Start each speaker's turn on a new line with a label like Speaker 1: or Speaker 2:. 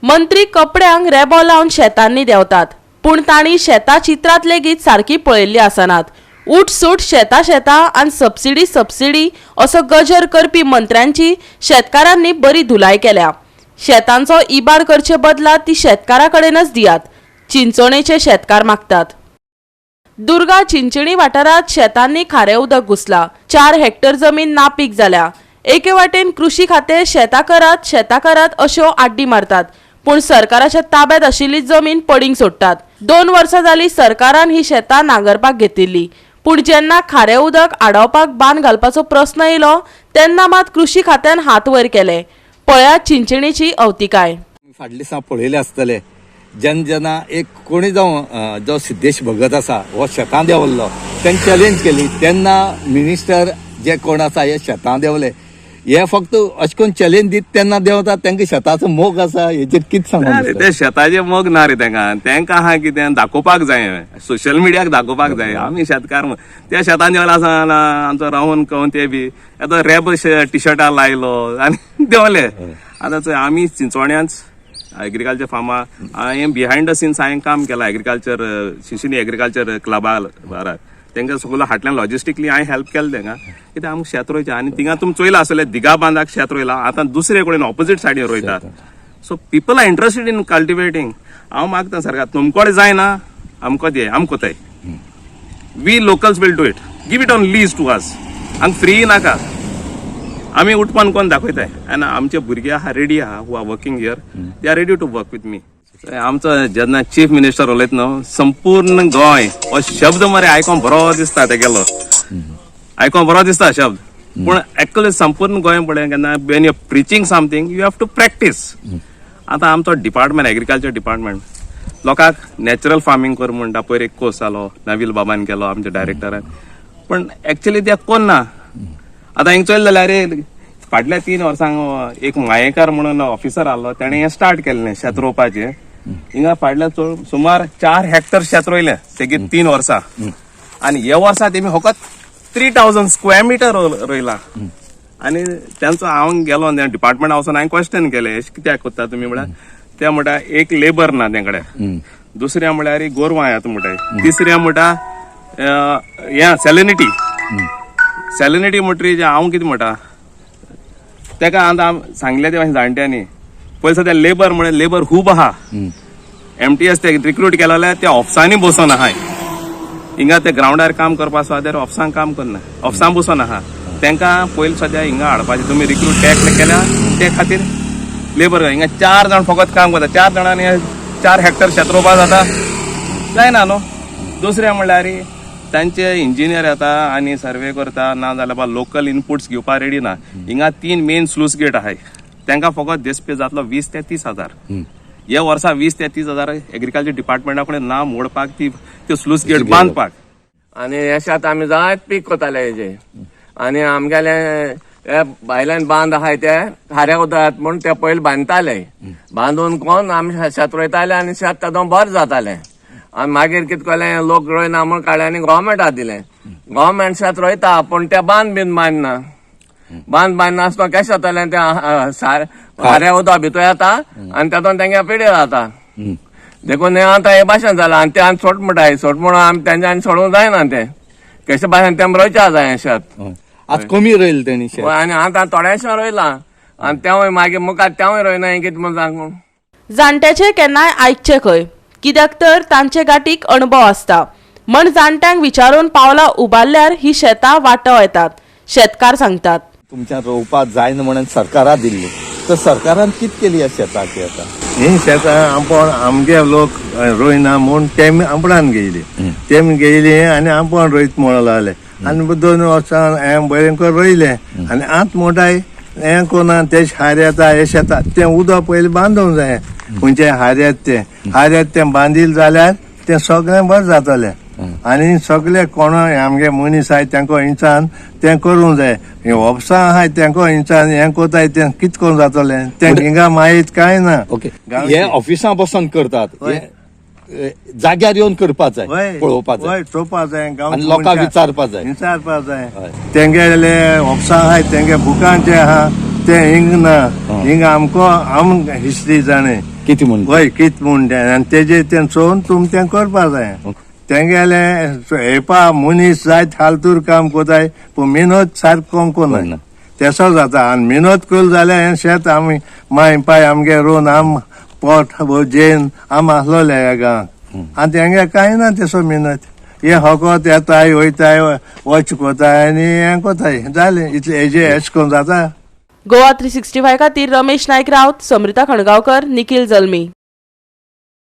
Speaker 1: मंत्री कपड्यांक रेबो लावन शेतांनी देंवतात, पूण तांणी शेतां चित्रांत लेगीत सारकी पळयल्ली आसनात. उठसूट शेतां शेतां आनी सबसिडी सबसिडी असो गजर करपी मंत्र्यांची शेतकारांनी बरी धुलाय केल्या. शेतांचो इबाड करचे बदला ती शेतकारा कडेनच दियात, चिंचोणेचे शेतकार मागतात. दुर्गा चिंचणी वाठारांत शेतांनी खारें उदक घुसला. 4 हेक्टर जमीन नापीक जाल्या. एके वाटेन कृशी खातें शेतां करात शेतां करात अश्यो आड्डी मारतात, पूण सरकाराच्या ताब्यात आशिल्ली जमीन पडींग सोडटात. 2 वर्सां जाली सरकारान ही शेतां नांगरपाक घेतिल्ली, पूण जेन्ना खारें उदक आडावपाक बांद घालपाचो प्रस्न येयलो तेन्ना मात कृशी खात्यान हात वयर केले. पळयात चिंचणीची अवतिकाय.
Speaker 2: फाटले दिसा पळयले आसतले, जेन्ना जेन्ना एक कोणी जावं जो सिद्धेश भगत आसा हो शेतां देंवल्लो, तेणें चॅलेंज केली तेन्ना मिनिस्टर जे कोण आसा हे शेतां देंवले. हे फक्त अशें करून चॅलेंज दीत तेन्ना देंवतात, तांकां शेताचो मोग आसा हेचेर कितें सांगूंक?
Speaker 3: ते शेताचे मोग ना रे तांकां, तांकां आहा कितें दाखोवपाक जाय, सोशल मिडियाक दाखोवपाक जाय आमी शेतकार. त्या शेतान देंवले आसा आमचो रावन कवन ते बी आतां रेब टिशर्टा लायलो आनी देंवले. आतां आमी चिंचोण्यांच एग्रीकल्चर फार्मा हांवें बिहायंड the since हांवें काम केलां एग्रीकल्चर चिंचिणी एग्रीकल्चर क्लबा बारा, तांकां सगळो हाटल्यान लॉजिस्टिकली हांवें हेल्प केलें तांकां. कित्याक आमकां शेत रोयचें आनी थिंगा तुमी चोयलां आसतलें दिगा बांदाक शेत रोयलां, आतां दुसरे कडेन ऑपोजीट सायडीन रोयतात. So people are interested in cultivating. हांव मागता सरकार तुमकडे जायना आमकां दे, आमकां कोताय, we locals will do it, give it on lease to us, आमकां फ्री नाका, आमी उत्पन्न कोण दाखयताय. आनी आमचे भुरगे आहा रेडी आहा who are working here, they are ready to work with me. आमचो जेन्ना चीफ मिनिस्टर उलयत न्हू, संपूर्ण गोंय हो शब्द मरे आयकोंक बरो दिसता, तेगेलो आयकोंक बरो दिसता शब्द, पूण एक्चुअली संपूर्ण गोंय पळय केन्ना when you preaching something you have to practice. आतां आमचो डिपार्टमेंट एग्रीकल्चर डिपार्टमेंट लोकांक नॅचरल फार्मींग कर म्हणटा. पयर एक कोर्स जालो नवील बाबान केलो आमच्या डायरेक्टरान, पण एक्चुअली ते कोन्ना. आतां हिंग चोयलें जाल्यार रे फाटल्या 3 वर्सांक एक मायेकार म्हणून ऑफिसर आसलो, तेणें हें स्टार्ट केल्लें शेत रोवपाचें. हिंगा फाटल्या सुमार 4 हेक्टर शेत रोयलें सेगीत 3 वर्सां, आनी हे वर्सा तेमी फकत 3000 स्क्वेअर मिटर रोयलां. आनी तेंचो हांव गेलो डिपार्टमेंट वचून हांवें क्वेश्चन केलें, अशें कित्याक करता तुमी म्हळ्यार, ते म्हणटा एक लेबर ना तेंकडे, दुसऱ्या म्हळ्यार गोरवां येता म्हणटा, तिसऱ्या म्हणटा हें सॅलिनिटी. सॅलिनिटी म्हणटरी हांव कितें म्हणटा तेका, आतां सांगलें ते जाणट्यांनी पयलीं सद्या लेबर म्हळ्यार लेबर खूब आहा, एमटीएस ते रिक्रूट केलें जाल्यार ते ऑफिसांनी बसोन आहाय, हिंगा ते ग्रावंडार काम करपा सुद्दां ऑफिसांक काम करना, ऑफिसांक बसोन आहा. तांकां पयलीं सद्या हिंगा हाडपाचें, तुमी रिक्रूट टॅक्स केल्या ते खातीर लेबर हिंगा 4 जाण फकत काम करता, 4 जाणांनी 4 हेक्टर शेत रोवपा जाता जायना न्हू. दुसरें म्हणल्यार तांचे इंजिनियर येता आनी सर्वे करता, ना जाल्यार बा लोकल इनपुट्स घेवपाक रेडी ना. हिंगा 3 मेन स्लूस गेट आहाय, तांकां फकत देसपे जातलो 20 ते 30 हजार. हे वर्सा 20 ते 30 हजार एग्रीकल्चर डिपार्टमेंटा कडेन ना मोडपाक ती स्लूस गेट बांदपाक.
Speaker 4: आनी हे शेत आमी जायत पीक कोताले हेजे, आनी आमगेले हे भायल्यान बांद आहाय ते खाऱ्या उदकांत म्हूण ते पयले बांदताले, बांदून कोण आमी शेत रोयताले आनी शेत तेदो बरें जातालें. आनी मागीर कितें केलें, लोक रोयना म्हूण काडले आनी गोवोरमेंटाक दिलें. गोवोरमेंट शेत रोयता पूण ते बांद बीन बांदना, बांद बांदनासतना कशें जातालें तें खाऱ्या उदक भितर येता आनी तातूंत तेंगे पिड्यो जाता. देखून हें आतां हे भाशेन जालां आनी ते आनी सोट म्हणटाय, सोट म्हणून आमी तेंच्यांनी सोडूंक जायना, तें कशे भाशेन तें रोयच्या जाय शेत.
Speaker 2: आज कमी रोयल तेणी शेत
Speaker 4: आनी आतां थोडेशें रोयलां आनी तेंवूय मागीर मुखार तेंवूय रोयना कितें म्हूण सांगू.
Speaker 1: जाणट्याचें केन्नाय आयकचें खंय, कित्याक तर तांचे गांठीक अणभव आसता म्हण जाणट्यांक विचारून पावलां उबारल्यार ही शेतां वाटो येतात, शेतकार सांगतात.
Speaker 2: तुमच्या रोवपाक जायना म्हणून सरकारान दिल्ली, तर सरकारान कितें केली ह्या शेताची? आतां
Speaker 5: ही शेतां आपूण आमगे लोक रोयना म्हूण तेमी आपणान घेयली, तेमी घेयली आनी आपूण रोयत म्हणून लागले आनी 2 वर्सां हें बरें करून रोयलें आनी आतां म्हणटाय हें कोना ते हार येता हे शेतां तें उदक पयलीं बांदूंक जाय, खंयचें हार येता तें हार येता तें बांदिल जाल्यार तें सगळें बरें जातलें. आनी सगळे कोण आमगे मनीस आहाय तेंको इंसान तें करूंक जाय, हे ऑफिसां आहाय तेंको इंसान हें कोताय तें कितें करूंक जातलें, तें हिंगा माहीत कांय ना.
Speaker 2: ओके, हे ऑफिसां बसून करतात, जाग्यार येवन करपाक जाय, पळोवपाक जाय,
Speaker 5: चोवपाक जाय,
Speaker 2: आनी लोकांक विचारपाक जाय,
Speaker 5: विचारपाक जाय. तेंगेले ऑफिसां आहाय तेंगे बुकांचे आहा तें हिंग ना, हिंग आमकां आम हिस्ट्री जाणें.
Speaker 2: कितें म्हण
Speaker 5: वय कित म्हूण तें आनी तेजेर तें चोवन तुमी तें करपा जाय. तेंगेले हेपा मनीस जायत फालतूर काम कोताय पूण मेहनत सारको कोण
Speaker 2: कोन्ना.
Speaker 5: कोना तेसो जाता. आनी मेहनत केली जाल्यार हें शेत आमी माय पाय आमगे रोवन आम पोट जेन आम आसलोले ह्या गांवांत. आनी तेंगे कांय ना तेसो मेहनत, हे हकत येताय वयताय वच कोताय आनी हें कोताय जालें इतलें हेजें एश कोन जाता.
Speaker 1: गोवा 365 खातीर रमेश नायक राऊत, समृता खणगांवकर, निखिल जल्मी.